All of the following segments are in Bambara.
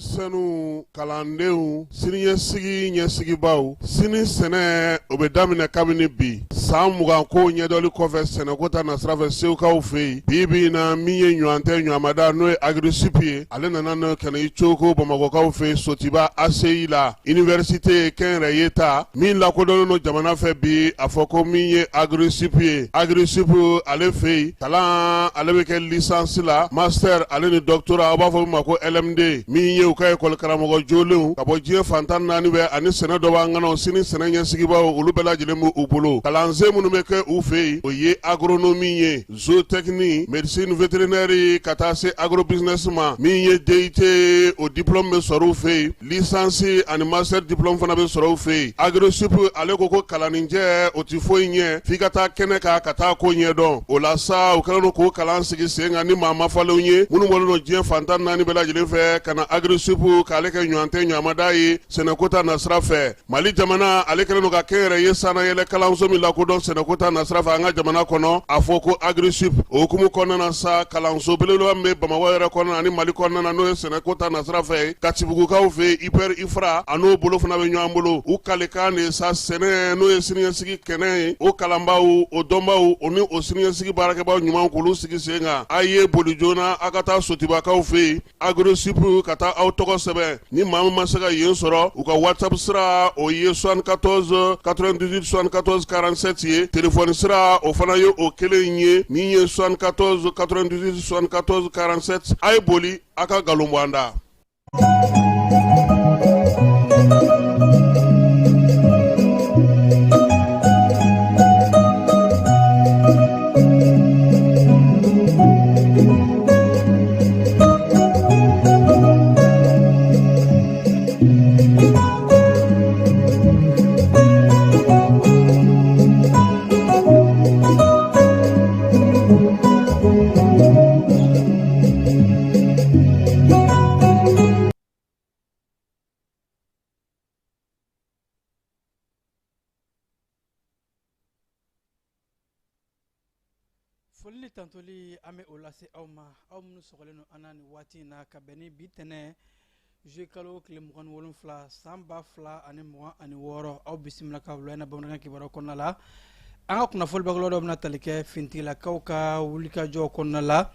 Denmisɛnninw, kalandenw, siniɲɛsigi ɲɛsigibaaw, sini sɛnɛ o bɛ daminɛ kabini bi. San 20 ko ɲɛdɔnli kɔfɛ sɛnɛko ta nasira fɛ Segukaw fɛ yen, bi bi in na min ye ɲɔgɔn tɛ ɲɔgɔnmada n'o ye Agri-Sup ye, ale nana n'o ka na i coko Bamakɔkaw fɛ yen Sotiba ACI la, université kɛnyɛrɛye ta min lakodɔnnen don jamana fɛ bi, a fɔ ko min ye Agri-Sup ye. Agri-Sup ale fɛ yen, kalan ale bɛ kɛ licence la, master ale ni doctorat, aw b'a fɔ min ma ko LMD, min ye u ka école karamɔgɔ jolenw ka bɔ diɲɛ fan 14 bɛɛ ani sɛnɛ dɔnbaa ŋanaw, sini sɛnɛ ɲɛsigibaaw, olu bɛɛ lajɛlen b'u bolo. Kalansen minnu bɛ kɛ u fɛ yen, o ye agronomie ye, zootechnie, médecine vétérinaire ka taa se agrobusiness ma. Min ye DUT, o diplôme bɛ sɔrɔ u fɛ yen, licence ani master diplôme fana bɛ sɔrɔ u fɛ yen. Agri-Sup ale ko ko kalanninjɛ o tɛ foyi ɲɛ f'i ka taa kɛnɛ kan ka taa ko ɲɛdɔn. O la sa, u kɛlen don k'o kalan sigi sen kan ni maa mafalenw ye minnu bɔlen don diɲɛ fan 14 bɛɛ lajɛlen fɛ ka na Agri-Sup k'ale kɛ ɲɔgɔn tɛ ɲɔgɔnmada ye sɛnɛko ta nasira fɛ. Mali jamana ale kɛlen don ka kɛnyɛrɛye sannayɛlɛ kalanso min lakodɔn sɛnɛko ta nasira fɛ an ka jamana kɔnɔ, a fɔ ko Agri-Sup. O hukumu kɔnɔna na sa, kalanso belebeleba min bɛ Bamakɔ yɛrɛ kɔnɔna ani Mali kɔnɔna na, n'o ye sɛnɛko ta nasira fɛ, Katibugukaw fɛ IPR IFRA, a n'o bolo fana bɛ ɲɔgɔn bolo. U kalikan de sa sɛnɛ, n'o ye siniɲɛsigi kɛnɛ ye, o kalanbaaw, o dɔnbaaw, o ni o siniɲɛsigi baarakɛbaaw ɲuman k'olu sigi sen kan. A ye boli joona a ka taa Sotibakaw fɛ yen Agri-Sup ka taa aw tɔgɔ sɛbɛn. Ni maa min ma se ka yen sɔrɔ, u ka WhatsApp sira o ye 74 98 74 47 ye. Téléphone sira o fana ye o kelen ye, min ye 74 98 74 47. A ye boli a ka nkalon bɔ an da. Foli ni tantoli an bɛ o lase aw ma, aw minnu sɔgɔlen don an na nin waati in na, ka bɛn ni bi tɛnɛ juillet kalo tile 27 san 2026. Aw bisimila ka wula in na bamanankan kibaruyaw kɔnɔna la. An ka kunnafoli bakuruba dɔ bɛna tali kɛ finitigilakaw ka wulikajɔ kɔnɔna la.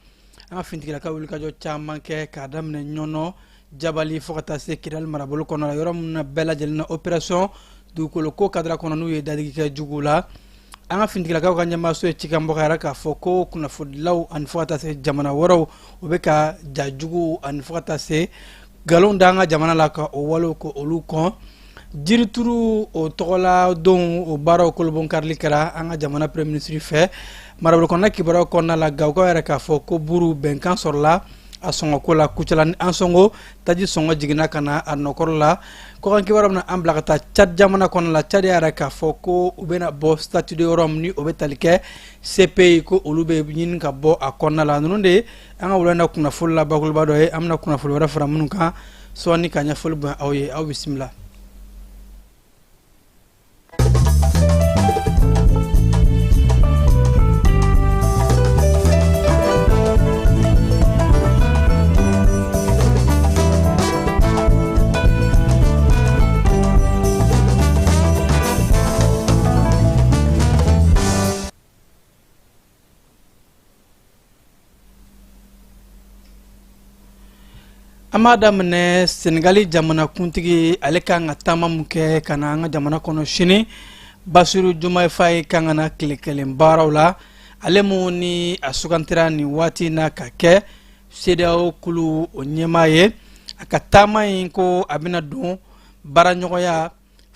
An ka finitigilakaw wulikajɔ caman kɛ k'a daminɛ Ɲɔnɔ, Jabali fo ka taa se Kidali marabolo kɔnɔ la, yɔrɔ minnu na bɛɛ lajɛlen na opération dugukolo ko kadara kɔnɔ, n'u ye dadigi kɛ juguw la. An ka finitigilakaw ka ɲɛmaaso ye cikan bɔ ka yira k'a fɔ ko kunnafonidilaw ani fo ka taa se jamana wɛrɛw, u bɛ ka ja juguw ani fo ka taa se nkalon da an ka jamana la, ka o walew ko olu kɔn. Jirituru o tɔgɔla don, o baaraw kolobonkarili kɛra an ka jamana premier ministre fɛ. Marabolo kɔnɔna kibaruyaw kɔnɔna la, Gawokaw yɛrɛ k'a fɔ ko buru bɛnkan sɔrɔla a sɔngɔko la. Kucala ni Ansɔngo taji sɔngɔ jiginna ka na a nɔkɔrɔ la. Kɔkan kibaruya bɛna an bila ka taa Tchad jamana kɔnɔ la. Tchad yɛrɛ k'a fɔ ko u bɛna bɔ statut de Rome ni o bɛ tali kɛ CPI, ko olu bɛ ɲini ka bɔ a kɔnɔna la. Ninnu de an ka wula in na kunnafoli la bakuruba dɔ ye. An bɛna kunnafoli wɛrɛ fara minnu kan sɔɔni ka ɲɛfɔli bonya aw ye. Aw bisimila. An b'a daminɛ Senegali jamanakuntigi, ale kan ka taama mun kɛ ka na an ka jamana kɔnɔ sini. Basiru Jomayi Fayi kan ka na tile kelen baaraw la. Ale mun ni a sugantira nin waati in na ka kɛ CEDEAO kulu o ɲɛmaa ye, a ka taama in ko a bɛna don baaraɲɔgɔnya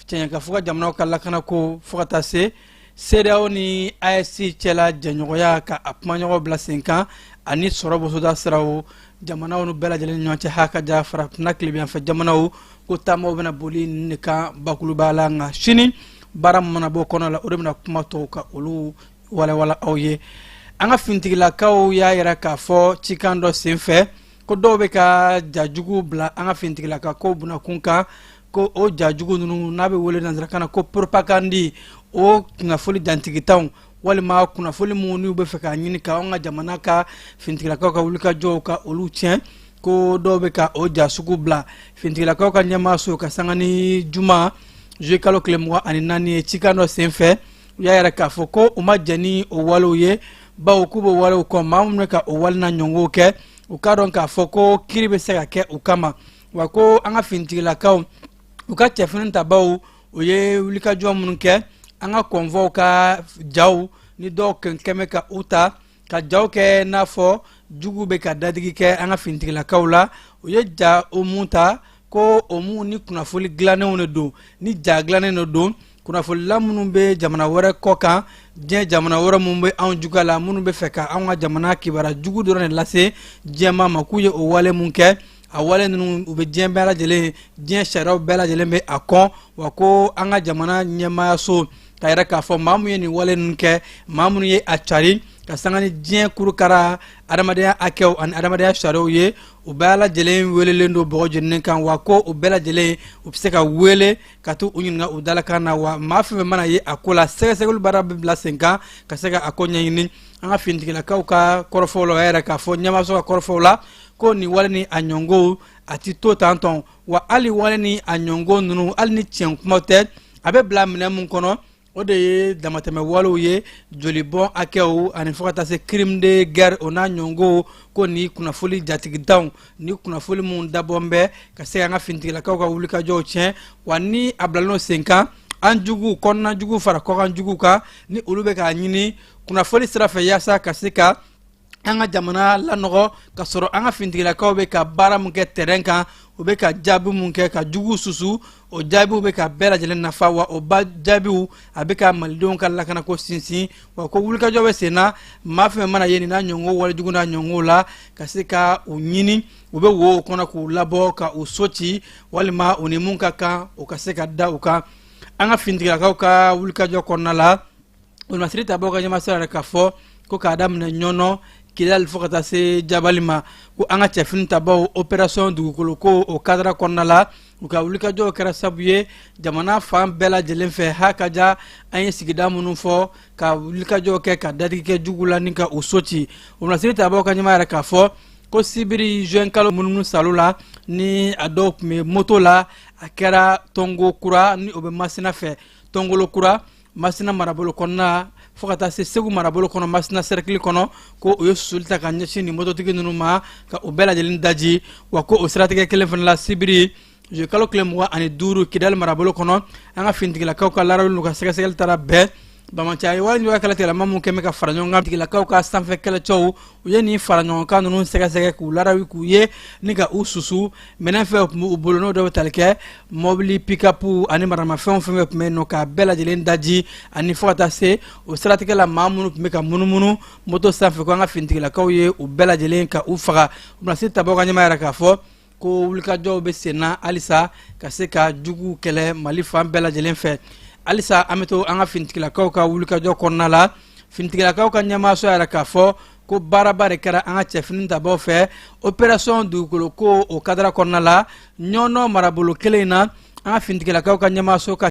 cɛɲɛkafo ka jamanaw ka lakanako fo ka taa se CEDEAO ni AES cɛla jɛɲɔgɔnya ka a kumaɲɔgɔn bila sen kan ani sɔrɔ bosoda siraw jamanaw n'u bɛɛ lajɛlen ni ɲɔgɔn cɛ. Hakaja farafinna tilebinyanfɛ jamanaw ko taamaw bɛna boli nin de kan bakuruba la. Nka sini baara min mana bɔ kɔnɔ la, o de bɛna kuma tɔw ka olu walawala aw ye. An ka finitigilakaw y'a yira k'a fɔ cikan dɔ senfɛ ko dɔw bɛ ka jajugu bila an ka finitigilaka ko bunakun kan, ko o jajugu ninnu n'a bɛ wele nansarakan na ko propagande, o kunnafoli dantigitanw walima kunnafoli minnu n'u bɛ fɛ k'a ɲini ka anw ka jamana ka finitigilakaw ka wulikajɔw ka olu tiɲɛ. Ko dɔw bɛ ka o ja sugu bila. Finitigilakaw ka ɲɛmaaso ka sanga ni juma juillet kalo tile 24 ye, cikan dɔ senfɛ, u y'a yira k'a fɔ ko u ma jɛn ni o walew ye, bawo k'u bɛ walew kɔn. Maa minnu bɛ ka o wale n'a ɲɔgɔnw kɛ, u k'a dɔn k'a fɔ ko kiri bɛ se ka kɛ u kama. Wa ko an ka finitigilakaw, u ka cɛfini tabaw, u ye wulikajɔ minnu kɛ, an ka convoiw ka jaw ni dɔw kɛmɛ ka u ta ka jaw kɛ n'a fɔ jugu bɛ ka dadigi kɛ an ka finitigilakaw la, u ye ja o mun ta, ko o mun ni kunnafoli dilannenw de don, ni ja dilannen de don. Kunnafolila minnu bɛ jamana wɛrɛ kɔ kan, diɲɛ jamana wɛrɛ minnu bɛ anw juguya la, minnu bɛ fɛ ka anw ka jamana kibaruya jugu dɔrɔn de lase diɲɛmaa ma, k'u ye o wale mun kɛ, a wale ninnu, u bɛ diɲɛ bɛɛ lajɛlen, diɲɛ sariyaw bɛɛ lajɛlen bɛ a kɔn. Wa ko an ka jamana ɲɛmaayaso k'a yira k'a fɔ maa mun ye nin wale ninnu kɛ, maa minnu ye a cari ka sanga ni diɲɛ kurukara adamadenya hakɛw ani adamadenya sariyaw ye, u bɛɛ lajɛlen welelen don bɔgɔ jeninen kan. Wa ko u bɛɛ lajɛlen, u bɛ se ka wele ka to u ɲininka u dalakan na. Wa maa fɛn fɛn mana ye a ko la, sɛgɛsɛgɛli baara bɛ bila sen kan ka se ka a ko ɲɛɲini. An ka finitigilakaw ka kɔrɔfɔw la, o y'a yira k'a fɔ ɲɛmaaso ka kɔrɔfɔw la, ko nin wale ni a ɲɔngow, a ti to tan tɔn. Wa hali wale ni a ɲɔngo ninnu, hali ni tiɲɛ kuma tɛ, a bɛ bila minɛn mun kɔnɔ, o de ye damatɛmɛ walew ye, jolibɔn hakɛw ani fo ka taa se crime de guerre, o n'a ɲɔngow. Ko ni kunnafoli jatigidanw ni kunnafoli minnu dabɔn bɛ ka se an ka finitigilakaw ka wulikajɔw tiɲɛ, wa ni a bilalen sen kan, an jugu kɔnɔna jugu fara kɔkan jugu kan, ni olu bɛ k'a ɲini kunnafoli sira fɛ yaasa ka se ka an ka jamana lanɔgɔ, ka sɔrɔ an ka finitigilakaw bɛ ka baara mun kɛ terrain kan, u bɛ ka jaabi mun kɛ ka jugu susu, o jaabiw bɛ ka bɛɛ lajɛlen nafa. Wa o ba jaabiw, a bɛ ka malidenw ka lakanako sinsin. Wa ko wulikajɔ bɛ sen na, maa fɛn mana ye nin n'a ɲɔgɔn walejugu n'a ɲɔgɔnw la, ka se ka u ɲini, u bɛ wo kɔnɔ k'u labɔ ka u so ci, walima u ni mun ka kan, u ka se ka da u kan. An ka finitigilakaw ka wulikajɔ kɔnɔna la, wolomasiri tabaw ka ɲɛmaso yɛrɛ k'a fɔ ko k'a daminɛ Ɲɔnɔ, Kidali, fo ka taa se Jabali ma, ko an ka cɛfini tabaw, opération dugukolo ko o cadre kɔnɔna la, u ka wulikajɔw kɛra sabu ye jamana fan bɛɛ lajɛlen fɛ. Ha ka ja an ye sigida minnu fɔ ka wulikajɔw kɛ ka dadigi kɛ jugu la ni ka u so ci. Wolomasiri tabaw ka ɲɛmaa yɛrɛ k'a fɔ ko sibiri juin kalo munumunu salo la, ni a dɔw tun bɛ moto la, a kɛra Tɔngo Kura, ni o bɛ Masina fɛ, Tɔngolo Kura, Masina marabolo kɔnɔna, fo ka taa se Segu marabolo kɔnɔ, Masina sɛrɛkili kɔnɔ, ko u ye susuli ta ka ɲɛsin nin mototigi ninnu ma ka u bɛɛ lajɛlen daji. Wa ko o siratigɛ kelen fana la, sibiri juillet kalo tile 25, Kidali marabolo kɔnɔ, an ka finitigilakaw ka larawuli n'u ka sɛgɛsɛgɛli taara bɛn banbaanciya wale juguya kɛlɛtigɛlama minnu kɛn bɛ ka fara ɲɔgɔn kan, tigilakaw ka sanfɛ kɛlɛcɛw, u ye nin fara ɲɔgɔn kan ninnu sɛgɛsɛgɛ k'u larawi, k'u ye ni ka u susu. Minɛn fɛn tun b'u bolo, n'o dɔ bɛ tali kɛ mɔbili pick-up ani maramafɛnw fɛn fɛn tun bɛ yen nɔ, k'a bɛɛ lajɛlen daji. Ani fo ka taa se o siratigɛ la, maa minnu tun bɛ ka munumunu moto sanfɛ, ko an ka finitigilakaw ye u bɛɛ lajɛlen ka u faga. U bɛna se tabaw ka ɲɛmaa yɛrɛ k'a fɔ ko wulikajɔw bɛ senna halisa ka se ka juguw kɛlɛ Mali fan bɛɛ lajɛlen fɛ. Halisa an bɛ to an ka finitigilakaw ka wulikajɔ kɔnɔna la. Finitigilakaw ka ɲɛmaaso yɛrɛ k'a fɔ ko baaraba de kɛra an ka cɛfini tabaw fɛ opération dugukolo ko o cadre kɔnɔna la, Ɲɔnɔ marabolo kelen in na, an ka finitigilakaw ka ɲɛmaaso ka